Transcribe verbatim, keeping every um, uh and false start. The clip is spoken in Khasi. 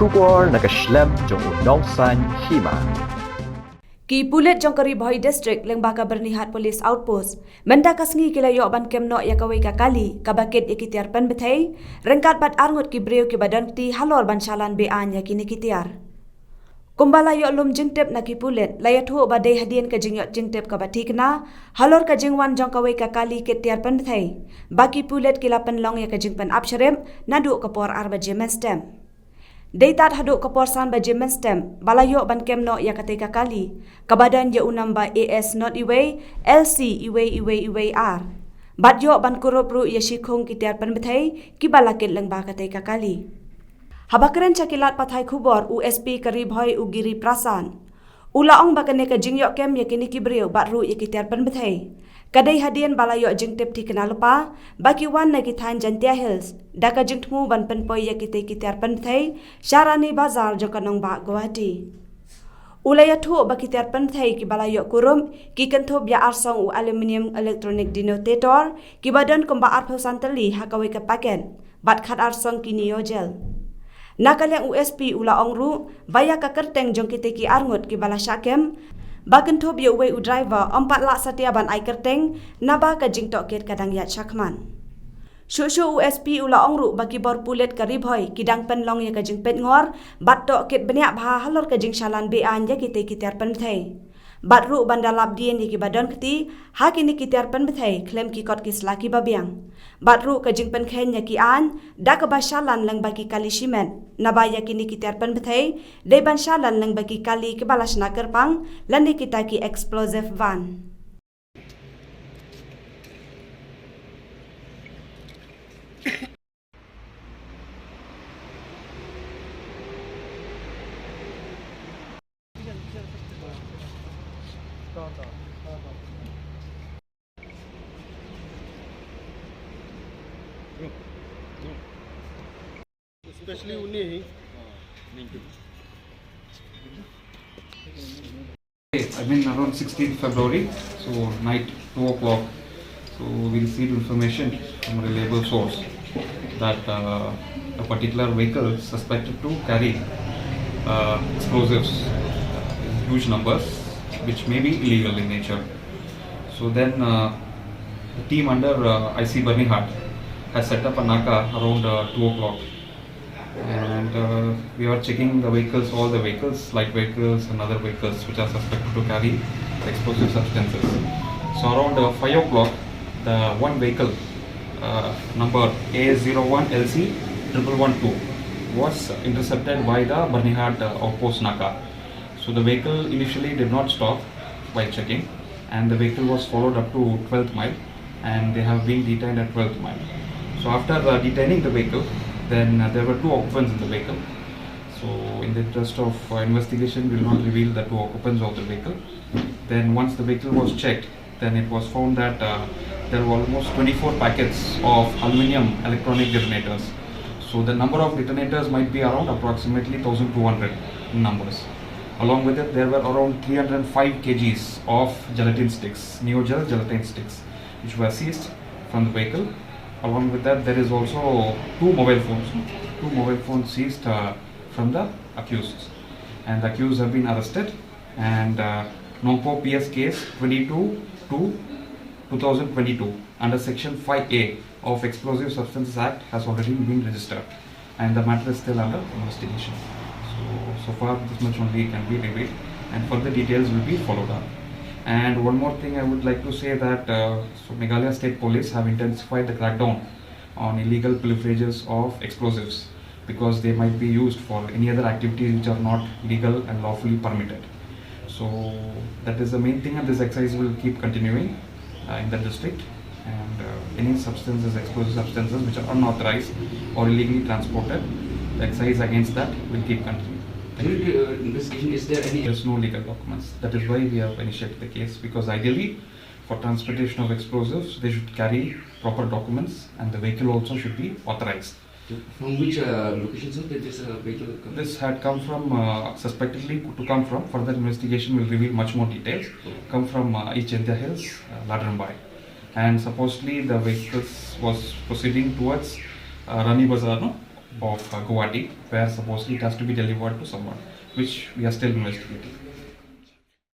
Khubor na ka shlem jong u nongsaiñ hima. Ki pulit jong ka Ri Bhoi District lyngba ka Byrnihat Police Outpost mynta ka sngi ki la ïoh ban kem noh ïa kawei ka kali kaba kit ïa ki tiar pynbthei, ryngkat bad arngut ki briew kiba don kti halor ban shalan be-aiñ ïa kine ki tiar. Kumba la ïoh lum jingtip na ki pulit, la ïathuh ba dei hadien ka jingïoh jingtip kaba thikna halor ka jingwan jong kawei ka kali kit tiar pynbthei ba ki pulit ki la pynlong ïa ka jingpynap shrip naduh ka por ar baje mynstep. Dei tad haduh ka por san baje mynstep ba la ïoh ban kem noh ïa katei ka kali kaba don ïa u number A S not iwei, L C iwei iwei iwei ar. Bad ïoh ban kurup ruh ïa shi khung ki tiar pynbthei kiba la kit lyngba katei ka kali. Haba kren sha ki lad pathai khubor, u S P ka Ri Bhoi u Giri Prasad u la ong ba kane ka jingïoh kem ïa kine ki briew bad ruh ïa ki tiar pynbthei ka dei hadien ba la ïoh jingtip thikna lypa ba ki wan na ki thaiñ Jaintia Hills da ka jingthmu ban pynpoi ïa kitei ki tiar pynbthei sha Rani Bazar jong ka nongbah Guwahati. U la ïathuh ba ki tiar pynbthei kiba la ïoh kurup ki kynthup ïa arsong u aluminium electronic detonator kiba don kumba arphew san tylli ha kawei ka paket bad khat arsong ki Neo Gel. Na ka liang u S P u la ong ruh ba ïa ka kyrteng jong kitei ki arngut kiba la shah kem ba kynthup ïa uwei u driver ym pat lah satia ban ai kyrteng naba ka jingtohkit ka dang ïaid shakhmat. Shuh shuh u S P u la ong ruh ba ki bor pulit ka Ri Bhoi ki dang pynlong ïa ka jingpeitngor bad tohkit bniah bha halor ka jingshalan be-aiñ ïa kitei ki tiar pynbthei. Bad ruh ban da lap dien ïa kiba don kti ha kine ki tiar pynbthei khlem ki kot ki sla kiba biang. Bad ruh ka jingpynkheiñ ïa ki aiñ da kaba shalan lyngba ki kali shimet, naba ïa kine ki tiar pynbthei dei ban shalan lyngba ki kali kiba la shna kyrpang lane kita ki explosive van. Especially उन्हें ही। I mean, around sixteenth February, so night two o'clock, so we received information from a reliable source that uh, a particular vehicle suspected to carry uh, explosives in huge numbers, which may be illegal in nature. So then uh, the team under uh, I C Byrnihat has set up a naka around uh, two o'clock. And uh, we are checking the vehicles, all the vehicles, light vehicles and other vehicles which are suspected to carry explosive substances. So around uh, five o'clock, the one vehicle, uh, number A zero one L C triple one two, was intercepted by the Byrnihat uh, outpost naka. So the vehicle initially did not stop while checking, and the vehicle was followed up to twelfth mile, and they have been detained at twelfth mile. So after uh, detaining the vehicle, then uh, there were two occupants in the vehicle. So in the interest of uh, investigation, we will not reveal the two occupants of the vehicle. Then once the vehicle was checked, then it was found that uh, there were almost twenty-four packets of aluminium electronic detonators. So the number of detonators might be around approximately one thousand two hundred in numbers. Along with it, there were around three hundred five kgs of gelatin sticks, Neogel gelatin sticks, which were seized from the vehicle. Along with that, there is also two mobile phones, two mobile phones seized uh, from the accused. And the accused have been arrested and uh, Nongpoh P S case twenty-two two two thousand twenty-two under section five A of Explosive Substances Act has already been registered and the matter is still under investigation. So, so far this much only can be revealed and further details will be followed up. And one more thing I would like to say that uh, so Meghalaya State Police have intensified the crackdown on illegal proliferages of explosives because they might be used for any other activities which are not legal and lawfully permitted. So that is the main thing, and this exercise will keep continuing uh, in the district. And uh, any substances, explosive substances which are unauthorized or illegally transported, the exercise against that will keep continuing. During uh, investigation, is there any? There's no legal documents. That is why we have initiated the case, because ideally, for transportation of explosives, they should carry proper documents, and the vehicle also should be authorized. From which uh, location, sir, did this uh, vehicle come? This had come from, uh, suspectedly to come from. Further investigation will reveal much more details. Come from uh, East Jaintia Hills, uh, Ladrymbai. And supposedly the vehicle was proceeding towards uh, Rani Bazar, no? of uh, Guwahati, where supposedly it has to be delivered to someone, which we are still investigating.